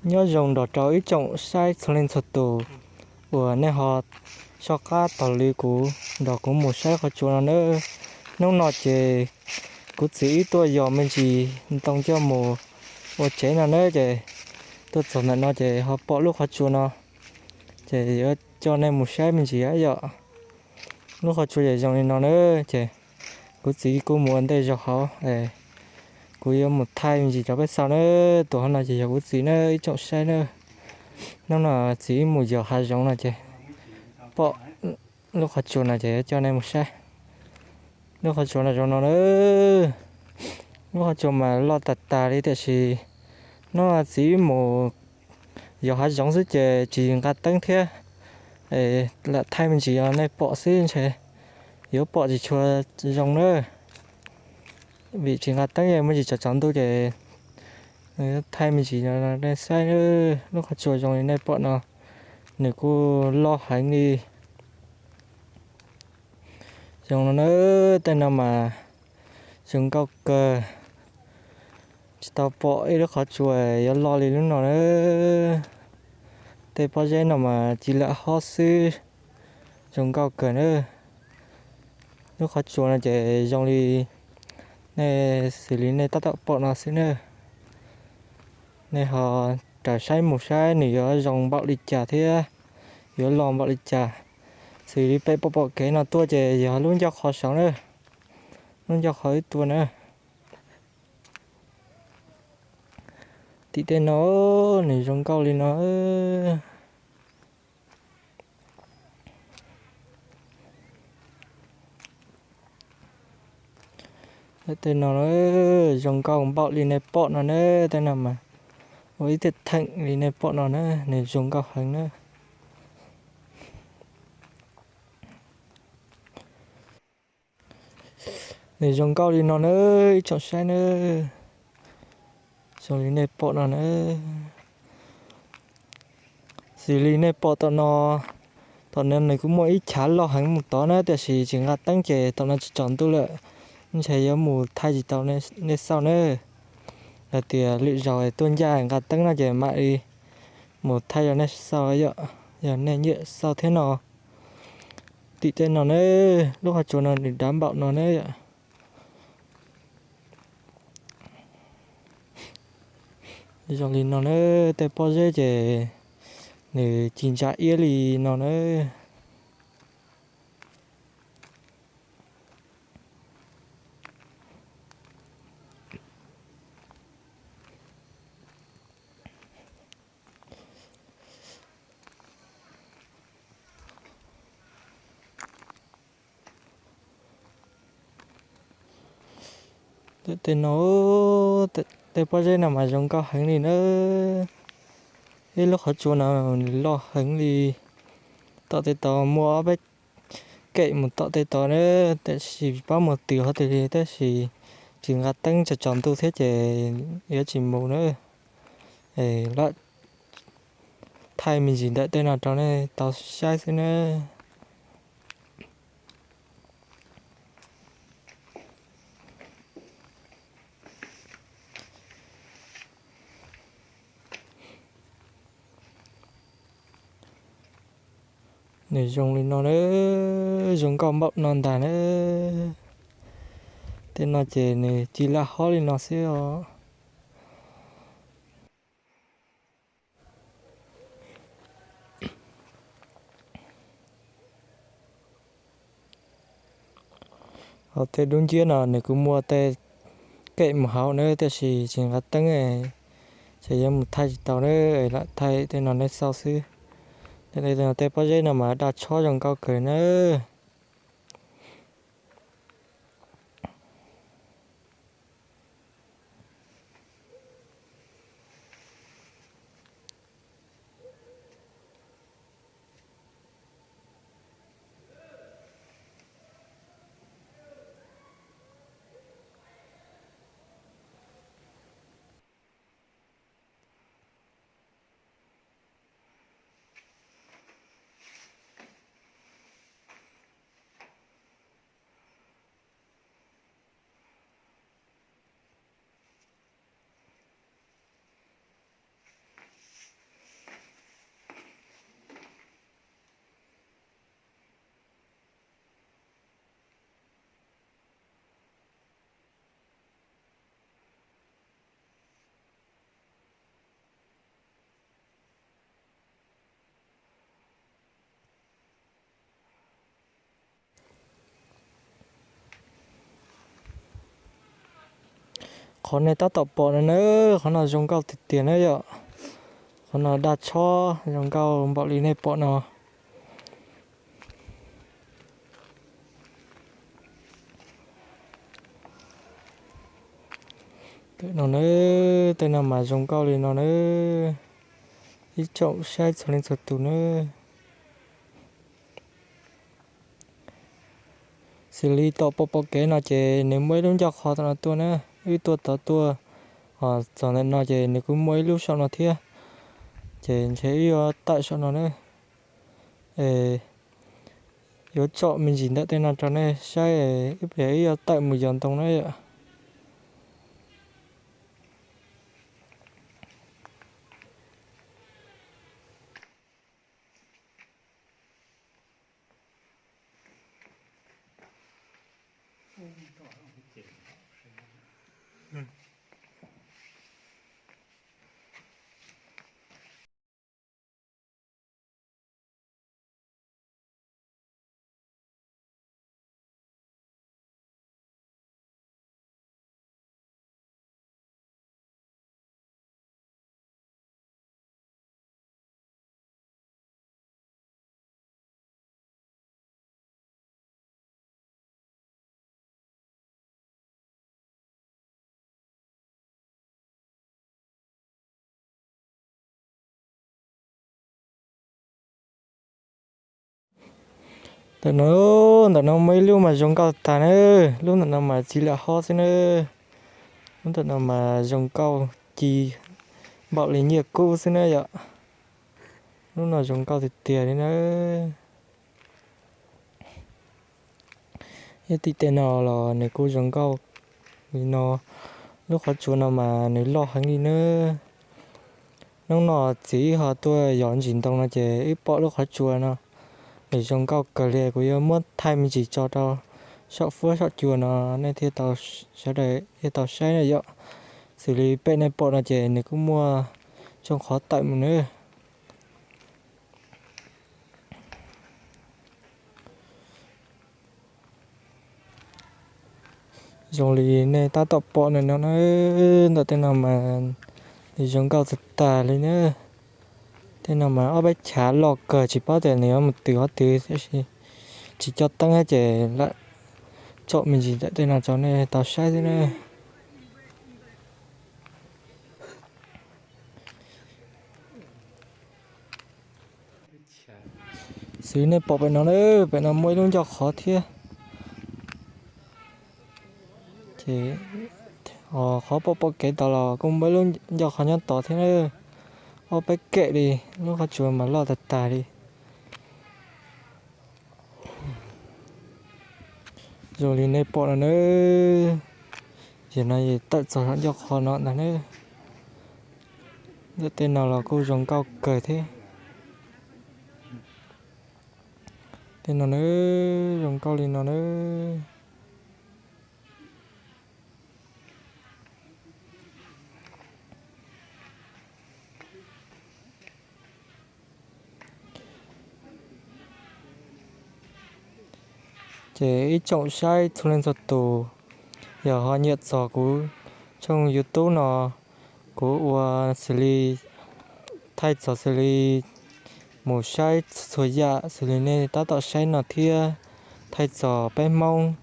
Nyob zoo nrog rau ib tsoom saib txhua leej txhua tus uas nej ho soj qab taug lw kuv nrog kuv mus saib qhov tsua no nawb. Hnub no ces kuv txiv wb tuaj yos me ntsis ntoo coj mus ua tsev no nawb, ces tuaj txog ntawm no ces ho pom lub qhov tsua no, ces yuav coj nej mus saib me ntsis yom. Lub qhov tsua yam zoo li no nawb, ces kuv txiv kuj mus ua ntej zog hauv, kuv yuav mus thaij me ntsis rau peb xauj nawb. Tus hauv no ces yog kuv txiv nawb ib tsoom saib nawb. Hnub no txiv mus yos hav zoov no ces pom lub qhov tsua no ces yuav coj nej mus saib. Lub qhov tsua no zoo no nawb. Lub qhov tsua mas loj tas tas li tiam sis hnub no txiv mus yos hav zoov xwb ces tsis nqa teeb thiab, lam thaij me ntsis nej pom xwb ntshe yuav pom tsis tshua zoo nawb. Vim tsis nqa teeb es muaj tsis tsaus tsaus ntuj ces thaij me ntsis nej saib. Lub qhov tsua zoo li nej pom no, nws kuj loj heev li. Zoo no nawb, tej no mas zoo nkauj kawg. Tsis tau pom ib lub qhov tsua yuav loj li lub no nawb. Tej pob zeb no mas ci lam hob xwb, zoo nkauj kawg nawb. Lub qhov tsua no ces zoo li nej, xws li nej tab tom pom no xwb nawb. Nej ho raws saib mus saib nws yuav zoo npaum li cas thiab yuav loj npaum li cas. Xws li peb pom pom kev no tuaj ces yog lub ncauj qhov saud na, lub ncauj qhov wb tuaj na. Tim tej no nws zoo nkauj li no. Tej no zoo nkauj npaum li nej pom no na, tej no mas ua ib tiaj theem li nej pom no na, nws zoo nkauj heev na. Nws zoo nkauj li no na, ib tsoom saib na, zoo li nej pom no na. Xws li nej pom tom no, tom no nws kuj muaj ib chav loj heev mus tod na, tiam sis tsis nqa teeb ces tom no tsis tsaus ntuj lawm, ntshe yuav mus thaij tsis tau nej xauj na. Yog tias lwm zaus tuaj ncaj nqa teeb no ces mam li mus thaij rau nej xauj yom, yog nej nyiam xauj thiab no. Tim tej no na, lub qhov tsua no nws dav npaum no na yom. Zoo li no na, tej pob zeb ces nws ci ntsa iab li no na. Tej no, tej pob zeb no mas zoo nkauj heev li na. Ib lub qhov tsua no nws loj heev li. Tom tej tod muaj ob peb kem mus tom tej tod na, tiam sis pab mus twg hov twg li, tab sis tsis nqa teeb tsaus tsaus ntuj thiab ces yuav tsis mus na. Lam thaij me ntsis ntawm tej no rau nej tau saib xwb na. Nws zoo li no na, zoo nkauj npaum no ntag na. Tej no ces nws ci laj hob li no xwb os. Hos tej dub nciab no nws kuj muaj tej kem mus hauv na, tiam sis tsis nqa teeb, ces yuav mus thaij tsis tau na, lam thaij tej no nej xauj xwb. Tej pob zeb no mas daj tshob zoo nkauj kawg na. Qhov nej tab tom pom no na, qhov no zoo nkauj tiag tiag na yom. Qhov no daj tshob zoo nkauj npaum li nej pom no. Tej no na, tej no mas zoo nkauj li no na. Ib tsoom saib txhua leej txhua tus na. Xws li tom pom pom kev no ces nws muaj ib lub ncauj qhov tom no tuaj na, wb tuaj tod tuaj, ho txog ntawm no ces nws kuj muaj ib lub saum no thiab. Ces ntshe wb yuav tawm saum no na. Yuav tsom me ntsis ntawm tej no rau nej saib, ib pliag wb yuav tawm mus yos ntoo na yom. Ntawm no, ntawm no muaj ib lub mas zoo nkauj tag na, lub ntawm no mas txiv lam hob xwb na, lub ntawm no mas zoo nkauj ci npaum li nyiaj kub xwb na yom. Lub no zoo nkauj tiag tiag li na. Ib tim tej no los nws kuj zoo nkauj li no, lub qhov tsua no mas nws loj heev li na. Hnub no txiv wb ho tuaj yos ntsis ntoo no ces wb pom lub qhov tsua no, nws zoo nkauj kawg li, kuv yuav muab thaij me ntsis tso rau saum fuab saum cua no nej thiaj tau, sawv daws thiaj tau saib na yom. Xws li pem nej pom no ces nws kuj muaj tsoo qhov tawm mus na. Zoo li nej tab tom pom no na, ntawm tej no mas nws zoo nkauj tag tag li na. Tej no mas ob peb chav loj kawg tsis paub tias nws yuav mus twg qhov twg, tab sis tsis coj teeb ces lam tsom me ntsis ntawm tej no rau nej tau saib xwb na. Xws nej pom pem no na, pem no muaj ib lub ncauj qhov thiab. Ces qhov pom pom kev tod los kuj muaj ib lub ncauj qhov nyob tod thiab na. Ob peb kem li, lub qhov tsua mas loj tag tag li. Zoo li nej pom no na, yog no tawm txog saum ncauj qhov no ntag na. Ntawm tej no los kuj zoo nkauj kawg thiab. Tej no na, zoo nkauj li no na. Ces ib tsoom saib txhua leej txhua tus, yog ho nyiam txog kuv tshooj YouTube no, kuv ua xws li thaij txog xws li mus saib txhua yam xws li nej tab tom saib no thiab, thaij txog peb Hmoob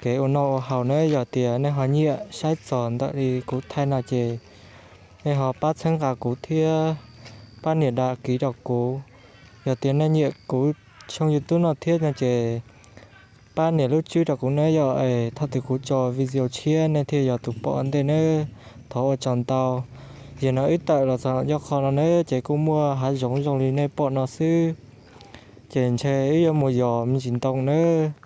kev ua noj ua haus na. Yog tias nej ho nyiam saib txog ntawm li kuv thaij no ces nej ho pab txhawb nqa kuv thiab pab nias đăng ký rau kuv. Yog tias nej nyiam kuv tshooj YouTube no thiab no ces pab nias lub tswb rau kuv na yom, es thaum twg kuv tso video tshiab nej thiaj yog tus pom ua ntej nawb. Thov ua tsaug ntau. Yog no wb tawm los txog ncauj qhov no na ces kuj muaj hav zoov zoo li nej pom no xwb. Ces ntshe wb yuav mus yos me ntsis ntoo nawb.